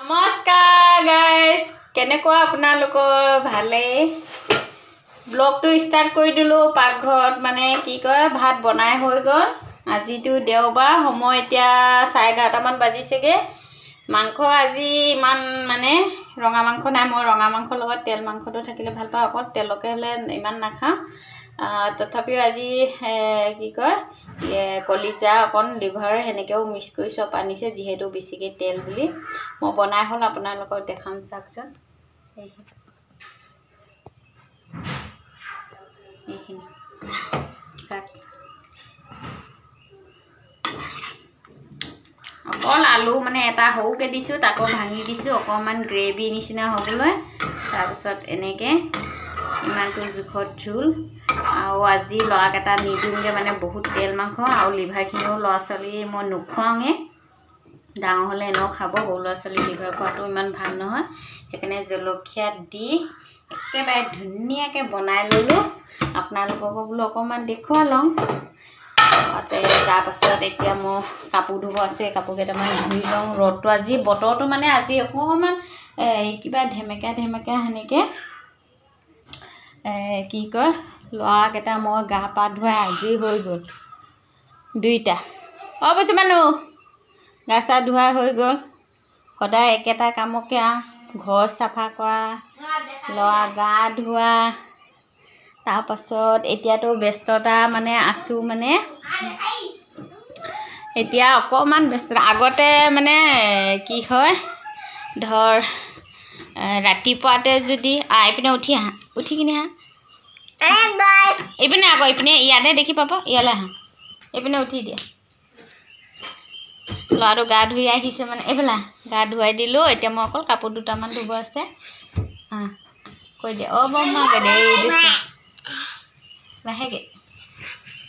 নমস্কাৰ গাইজ, কেনেকুৱা আপোনালোকৰ? ভালেই? ব্লগটো ষ্টাৰ্ট কৰি দিলোঁ পাকঘৰত। মানে কি কয়, ভাত বনাই হৈ গ'ল। আজিতো দেওবাৰ, সময় এতিয়া 11:30মান বাজিছেগৈ। মাংস আজি ইমান মানে ৰঙা মাংস নাই। মই ৰঙা মাংসৰ লগত তেল মাংসটো থাকিলে ভাল পাওঁ, অকল তেলকে হ'লে ইমান নাখাওঁ। তথাপিও আজি কি কয়, কলিজা অকণ, লিভাৰ সেনেকৈও মিক্স কৰি চব আনিছে। যিহেতু বেছিকৈ তেল বুলি মই বনাই হ'ল, আপোনালোকক দেখাম, চাওকচোন। এইখিনি এইখিনি চাওক। অকল আলু মানে এটা সৰুকৈ দিছোঁ, তাকো ভাঙি দিছোঁ অকণমান গ্ৰেভি নিচিনা হ'বলৈ। তাৰপিছত এনেকৈ ইমানটো জোখত জোল। আৰু আজি ল'ৰাকেইটা নিদিওঁগৈ, মানে বহুত তেল মাংস আৰু লিভাৰখিনিও ল'ৰা ছোৱালী মই নোখোৱাওঁগৈ। ডাঙৰ হ'লে এনেও খাব, সৰু ল'ৰা ছোৱালী লিভাৰ খোৱাটো ইমান ভাল নহয়। সেইকাৰণে জলকীয়া দি একেবাৰে ধুনীয়াকৈ বনাই ল'লোঁ। আপোনালোককো বোলো অকণমান দেখুৱাই লওঁ। তাৰপাছত এতিয়া মোৰ কাপোৰ ধুব আছে, কাপোৰ কেইটামান ধুই লওঁ। ৰ'দটো আজি, বতৰটো মানে আজি অকণমান কিবা ধেমেকা ধেমেকা সেনেকৈ। কি কয়, ল'ৰাকেইটা মই গা পা ধুৱাই আজৰি হৈ গ'ল দুইটা। অ' বৈছোঁ মানুহ গা চা ধুৱাই হৈ গ'ল। সদায় একেটা কামকে আৰু, ঘৰ চাফা কৰা, ল'ৰা গা ধোৱা। তাৰপাছত এতিয়াতো ব্যস্ততা মানে আছোঁ, মানে এতিয়া অকণমান ব্যস্ততা। আগতে মানে কি হয়, ধৰ ৰাতিপুৱাতে যদি এইপিনে উঠি আহা, উঠি কিনে আহা এইপিনে আকৌ, এইপিনে ইয়াতে দেখি পাব। ইয়ালৈ আহা, এইপিনে উঠি দিয়া। ল'ৰাটো গা ধুই আহিছে, মানে এইফালে আহ। গা ধুৱাই দিলোঁ। এতিয়া মই অকল কাপোৰ দুটামান ধুব আছে। কৈ দিয়া, অ' বৰমা কৈ দিয়া। এই দিছে, লাহেকৈ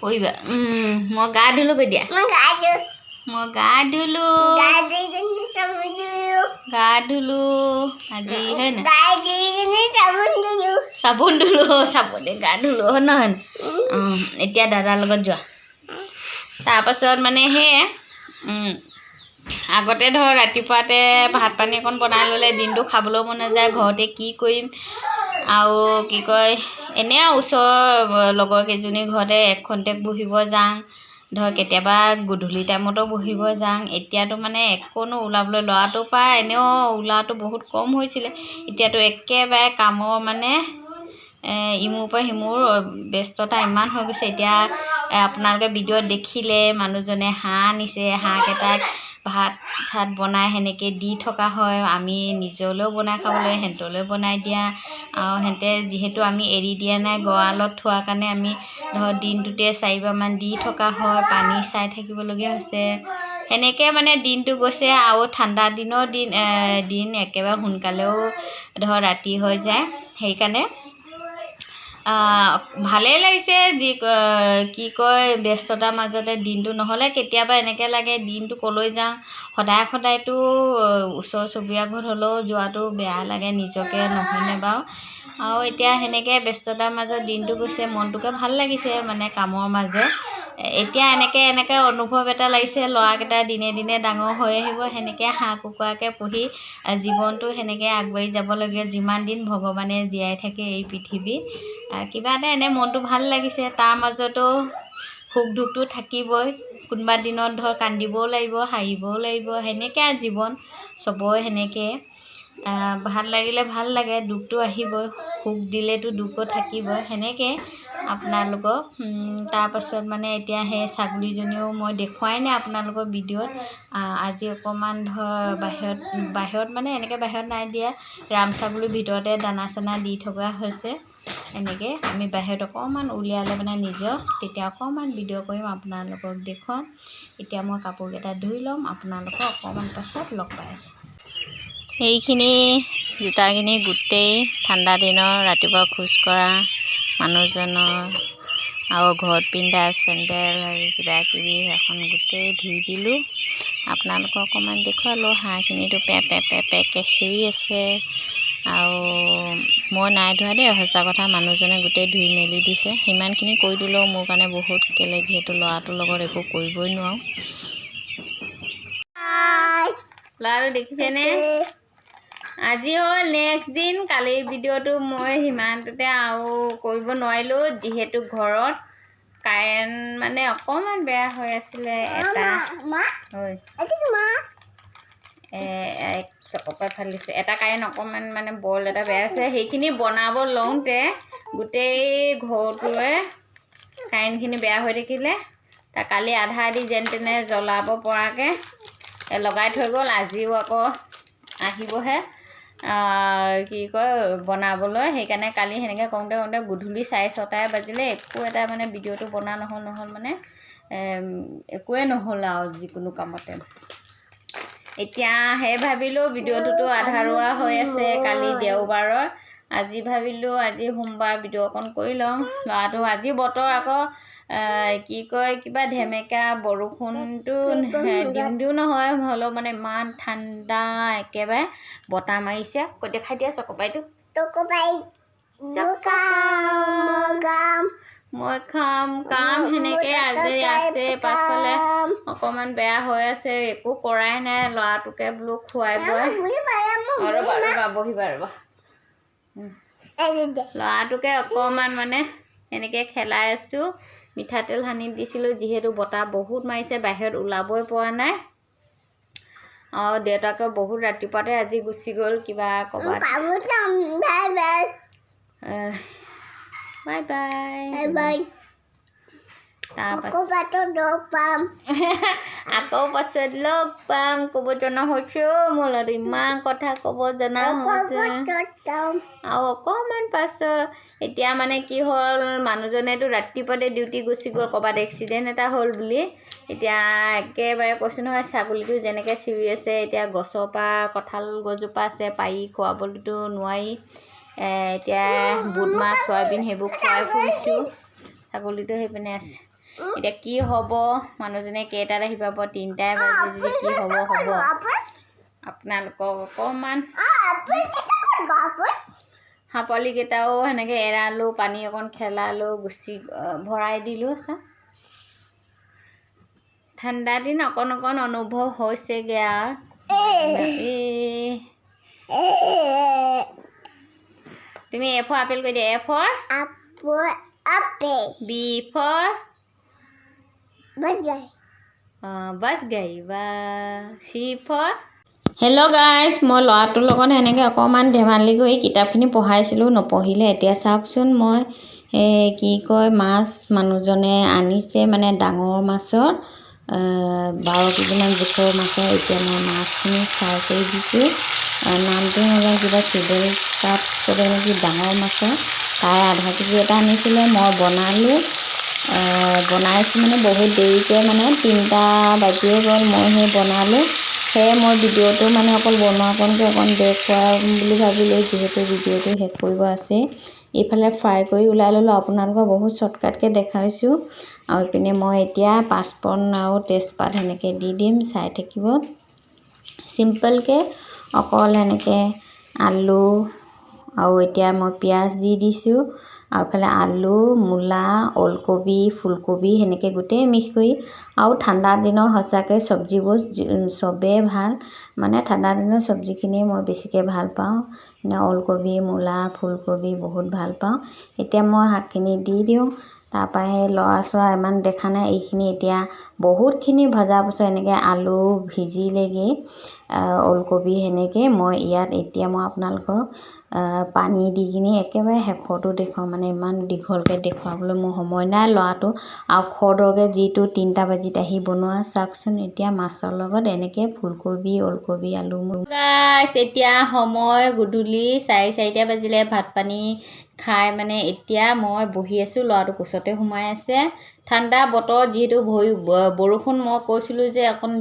পৰিবা। মই গা ধুলোগৈ দিয়া। মই গা ধুলো, গা ধুলো আজি, হয় নাই? চাবোন ধুলো, চাবোনে গা ধুলো, হয় নহয়? অঁ, এতিয়া দাদাৰ লগত যোৱা। তাৰপাছত মানে সেয়ে আগতে ধৰ ৰাতিপুৱাতে ভাত পানী অকণ বনাই ল'লে দিনটো খাবলৈও মন নাযায়, ঘৰতে কি কৰিম আৰু। কি কয়, এনেই আৰু ওচৰৰ লগৰ কেইজনীৰ ঘৰতে এক খন্তেক বহিব যাওঁ, ধৰ কেতিয়াবা গধূলি টাইমতো বহিব যাওঁ। এতিয়াতো মানে একোনো ওলাবলৈ, ল'ৰাটোৰ পৰা এনেও ওলোৱাটো বহুত কম হৈছিলে। এতিয়াতো একেবাৰে কামৰ মানে ইমূৰ পৰা সিমূৰ ব্যস্ততা ইমান হৈ গৈছে। এতিয়া আপোনালোকে ভিডিঅ'ত দেখিলে, মানুহজনে হাঁহ আনিছে, হাঁহকেইটাক ভাত চাত বনাই সেনেকৈ দি থকা হয়। আমি নিজলৈও বনাই খাবলৈ, সিহঁতলৈও বনাই দিয়া। আৰু সিহঁতে যিহেতু আমি এৰি দিয়া নাই, গঁৰালত থোৱাৰ কাৰণে আমি ধৰ দিনটোতে চাৰিবাৰমান দি থকা হয়, পানী চাই থাকিবলগীয়া হৈছে। সেনেকৈ মানে দিনটো গৈছে। আৰু ঠাণ্ডা দিনৰ দিন দিন একেবাৰে সোনকালেও ধৰ ৰাতি হৈ যায়, সেইকাৰণে ভালেই লাগিছে। যি কি কয়, ব্যস্ততাৰ মাজতে দিনটো নহ'লে কেতিয়াবা এনেকৈ লাগে দিনটো ক'লৈ যাওঁ। সদায় সদায়তো ওচৰ চুবুৰীয়া ঘৰত হ'লেও যোৱাটো বেয়া লাগে নিজকে, নহয়নে বাৰু? আৰু এতিয়া সেনেকৈ ব্যস্ততাৰ মাজত দিনটো গৈছে, মনটোকে ভাল লাগিছে মানে কামৰ মাজত। এতিয়া এনেকৈ এনেকৈ অনুভৱ এটা লাগিছে, ল'ৰাকেইটা দিনে দিনে ডাঙৰ হৈ আহিব, সেনেকৈ হাঁহ কুকুৰাকে পুহি জীৱনটো সেনেকৈ আগবাঢ়ি যাব লাগিব, যিমান দিন ভগৱানে জীয়াই থাকে এই পৃথিৱীত। কিবা এটা এনেই মনটো ভাল লাগিছে। তাৰ মাজতো সুখ দুখটো থাকিবই। কোনোবা দিনত ধৰ কান্দিবও লাগিব, হাঁহিবও লাগিব, সেনেকৈ আৰু জীৱন চবৰে সেনেকৈ। ভাল লাগিলে ভাল লাগে, দুখটো আহিবই, সুখ দিলেতো দুখো থাকিবই, সেনেকৈ আপোনালোকক। তাৰপাছত মানে এতিয়া সেই ছাগলীজনীও মই দেখুৱাই নাই আপোনালোকৰ ভিডিঅ'ত। আজি অকণমান ধৰ বাহিৰত, বাহিৰত মানে এনেকৈ বাহিৰত নাই দিয়া, ৰাম ছাগলীৰ ভিতৰতে দানা চানা দি থকা হৈছে। এনেকৈ আমি বাহিৰত অকণমান উলিয়ালে মানে নিজৰ তেতিয়া অকণমান ভিডিঅ' কৰিম, আপোনালোকক দেখুৱাম। এতিয়া মই কাপোৰকেইটা ধুই ল'ম, আপোনালোকক অকণমান পাছত লগ পাই আছোঁ। এইখিনি জোতাখিনি গোটেই ঠাণ্ডা দিনৰ ৰাতিপুৱা খোজ কঢ়া মানুহজনৰ আৰু ঘৰত পিন্ধা চেণ্ডেল আৰু কিবা কিবি সেইখন গোটেই ধুই দিলোঁ। আপোনালোকক অকণমান দেখুৱালোঁ। হাঁহখিনিতো পে পে পে পেকৈ চিঞৰি আছে। আৰু মই নাই ধোৱা দেই, সঁচা কথা, মানুহজনে গোটেই ধুই মেলি দিছে। সিমানখিনি কৰি দিলেও মোৰ কাৰণে বহুত, কেলৈ যিহেতু ল'ৰাটোৰ লগত একো কৰিবই নোৱাৰোঁ। ল'ৰাটো দেখিছেনে? আজি হ'ল নেক্সট দিন। কালিৰ ভিডিঅ'টো মই সিমানটোতে আৰু কৰিব নোৱাৰিলোঁ, যিহেতু ঘৰত কাৰেণ্ট মানে অকণমান বেয়া হৈ আছিলে। এটা হয় চকৰপৰা ফালিছে, এটা কাৰেণ্ট অকণমান মানে বল এটা বেয়া হৈছে। সেইখিনি বনাব লওঁতে গোটেই ঘৰটোৱে কাৰেণ্টখিনি বেয়া হৈ থাকিলে। কালি আধা আধি যেন তেনে জ্বলাব পৰাকৈ লগাই থৈ গ'ল। আজিও আকৌ আহিবহে কি কয় বনাবলৈ। সেইকাৰণে কালি সেনেকৈ কৰোঁতে কৰোঁতে গধূলি 6:30 বাজিলে। একো এটা মানে ভিডিঅ'টো বনা নহ'ল নহ'ল মানে একোৱে নহ'ল আৰু যিকোনো কামতে। এতিয়া সেই ভাবিলোঁ ভিডিঅ'টোতো আধাৰুৱা হৈ আছে কালি দেওবাৰৰ, আজি ভাবিলোঁ আজি সোমবাৰ ভিডিঅ' অকণ কৰি লওঁ। ল'ৰাটো আজি বতৰ আকৌ কি কয় কিবা ধেমেকা বৰষুণটো দিওঁ দিওঁ নহয়, হ'লেও মানে ইমান ঠাণ্ডা, একেবাৰে বতাহ মাৰিছে। কৈ দেখাই দিয়া চকপাইটো। মই খাম কাম সেনেকৈ আজি আছে। পাছফালে অকণমান বেয়া হৈ আছে, একো কৰাই নাই। ল'ৰাটোকে বোলো খুৱাই বোৱাই, ৰ'বা ৰ'বা বহিবা ৰ'বা। ল'ৰাটোকে অকণমান মানে এনেকৈ খেলাই আছোঁ। মিঠাতেল সানি দিছিলোঁ, যিহেতু বতাহ বহুত মাৰিছে, বাহিৰত ওলাবই পৰা নাই। আৰু দেউতাকে বহুত ৰাতিপুৱাতে আজি গুচি গ'ল কিবা ক'ৰবাত। Bye bye. আকৌ পাছত লগ পাম। ক'ব জনা হৈছে মোৰ ল'ৰাটো, ইমান কথা ক'ব জনা হৈছে। আৰু অকণমান পাছত এতিয়া মানে কি হ'ল, মানুহজনেতো ৰাতিপুৱাতে ডিউটি গুচি গ'ল, ক'ৰবাত এক্সিডেণ্ট এটা হ'ল বুলি। এতিয়া একেবাৰে কৈছোঁ নহয়, ছাগলীটো যেনেকৈ চিঞৰি আছে। এতিয়া গছৰ পৰা কঁঠাল গছজোপা আছে, পাৰি খুৱাবলৈতো নোৱাৰি। এতিয়া বুট মাহ চয়াবিন সেইবোৰ খুৱাই ফুৰিছোঁ। ছাগলীটো সেইপিনে আছে। এতিয়া কি হ'ব, মানুহজনে কেইটাত আহি পাব? 3টাই বাজে যদি কি হ'ব হ'ব। আপোনালোকক অকণমান হাঁহ পোৱালিকেইটাও সেনেকৈ এৰালোঁ, পানী অকণ খেলালোঁ, গুচি ভৰাই দিলোঁ। চা ঠাণ্ডা দিন অকণ অকণ অনুভৱ হৈছেগৈ আৰু। এই তুমি এ ফৰ আপেল কৈ দিয়া। A for apple, B for bus bus গাড়ী বা চি ফৰ। হেল্ল' গাইজ, মই ল'ৰাটোৰ লগত সেনেকৈ অকণমান ধেমালি কৰি কিতাপখিনি পঢ়াইছিলোঁ, নপঢ়িলে। এতিয়া চাওকচোন, মই কি কয় মাছ মানুহজনে আনিছে, মানে ডাঙৰ মাছৰ 12 কেজিমান জোখৰ মাছৰ। এতিয়া মই মাছখিনি ফ্ৰাই কৰি দিছোঁ। নামটো নাজানো, কিবা চিডেল কাপ কৰে নেকি, ডাঙৰ মাছৰ। তাই আধা কেজি এটা আনিছিলে, মই বনালোঁ। বনাইছোঁ মানে বহুত দেৰিকৈ, মানে 3টা বাজিয়ে গ'ল, মই সেই বনালোঁ। সেয়ে মই ভিডিঅ'টো মানে অকল বনোৱাকণকে অকণ দেখুৱাম বুলি ভাবিলোঁ, যিহেতু ভিডিঅ'টো শেষ কৰিব আছে। এইফালে ফ্ৰাই কৰি ওলাই ল'লোঁ, আপোনালোকক বহুত শ্বৰ্টকাটকৈ দেখাইছোঁ। আৰু ইপিনে মই এতিয়া পাঁচফোৰণ আৰু তেজপাত সেনেকৈ দি দিম, চাই থাকিব। চিম্পলকৈ অকল সেনেকৈ আলু আৰু এতিয়া মই পিঁয়াজ দি দিছোঁ। আৰু এইফালে আলু, মূলা, ওলকবি, ফুলকবি সেনেকৈ গোটেই মিক্স কৰি। আৰু ঠাণ্ডা দিনৰ সঁচাকৈ চব্জিবোৰ চবেই ভাল, মানে ঠাণ্ডা দিনৰ চব্জিখিনিয়ে মই বেছিকৈ ভাল পাওঁ। মানে ওলকবি, মূলা, ফুলকবি বহুত ভাল পাওঁ। এতিয়া মই শাকখিনি দি দিওঁ। তাৰপৰা সেই লৰা চৰা ইমান দেখা নাই এইখিনি। এতিয়া বহুতখিনি ভজাৰ পাছত এনেকৈ আলু ভিজিলেগৈ, ওলকবি সেনেকৈ মই ইয়াত এতিয়া মই আপোনালোকক পানী দি কিনি একেবাৰে শেষৰটো দেখুৱাম। মানে ইমান দীঘলকৈ দেখুৱাবলৈ মোৰ সময় নাই। ল'ৰাটো আৰু খৰধৰকৈ যিটো 3টা বাজিত আহি বনোৱা। চাওকচোন এতিয়া মাছৰ লগত এনেকৈ ফুলকবি, ওলকবি, আলু। গাইছ, এতিয়া সময় গধূলি 4:30 বাজিলে। ভাত পানী খাই মানে এতিয়া মই বহি আছোঁ, ল'ৰাটো কোচতে সোমাই আছে। ঠাণ্ডা বতৰ যিহেতু, ভৰি বৰষুণ মই কৈছিলোঁ যে অকণ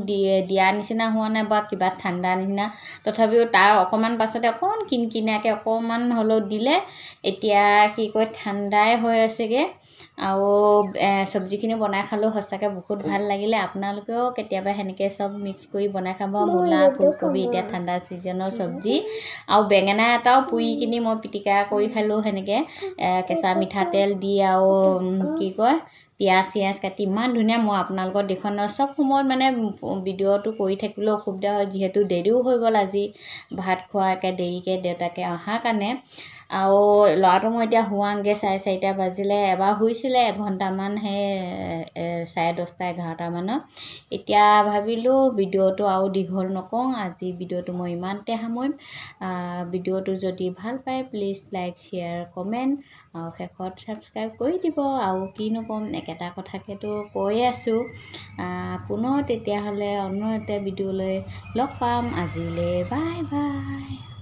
দিয়া নিচিনা হোৱা নাই বা কিবা ঠাণ্ডা নিচিনা, তথাপিও তাৰ অকণমান পাছতে অকণ কিনকিনীয়াকৈ অকণমান হ'লেও দিলে। এতিয়া কি কয় ঠাণ্ডাই হৈ আছেগৈ। আৰু চব্জিখিনি বনাই খালোঁ, সঁচাকৈ বহুত ভাল লাগিলে। আপোনালোকেও কেতিয়াবা সেনেকৈ চব মিক্স কৰি বনাই খাব। মূলা, ফুলকবি এতিয়া ঠাণ্ডা ছিজনৰ চব্জি। আৰু বেঙেনা এটাও পুৰি কিনি মই পিটিকা কৰি খালোঁ সেনেকৈ, কেঁচা মিঠাতেল দি আৰু কি কয় পিঁয়াজ চিয়াজ কাটি ইমান ধুনীয়া। মই আপোনালোকক দেখুওৱা নাই, চব সময়ত মানে ভিডিঅ'টো কৰি থাকিবলৈ অসুবিধা হয়, যিহেতু দেৰিও হৈ গ'ল আজি ভাত খোৱা, একে দেৰিকৈ দেউতাকে অহাৰ কাৰণে। আৰু ল'ৰাটো মই এতিয়া শুৱাওঁগৈ, 4:30 বাজিলে। এবাৰ শুইছিলে এঘণ্টামান, সেই 10:30 11টামানত। এতিয়া ভাবিলোঁ ভিডিঅ'টো আৰু দীঘল নকৰোঁ, আজি ভিডিঅ'টো মই ইমানতে সামৰিম। ভিডিঅ'টো যদি ভাল পায় প্লিজ লাইক, শ্বেয়াৰ, কমেণ্ট আৰু শেষত ছাবস্ক্ৰাইব কৰি দিব। আৰু কিনো ক'ম, একেটা কথাকেতো কৈয়ে আছোঁ। পুনৰ তেতিয়াহ'লে অন্য এটা ভিডিঅ'লৈ লগ পাম। আজিলৈ বাই বাই।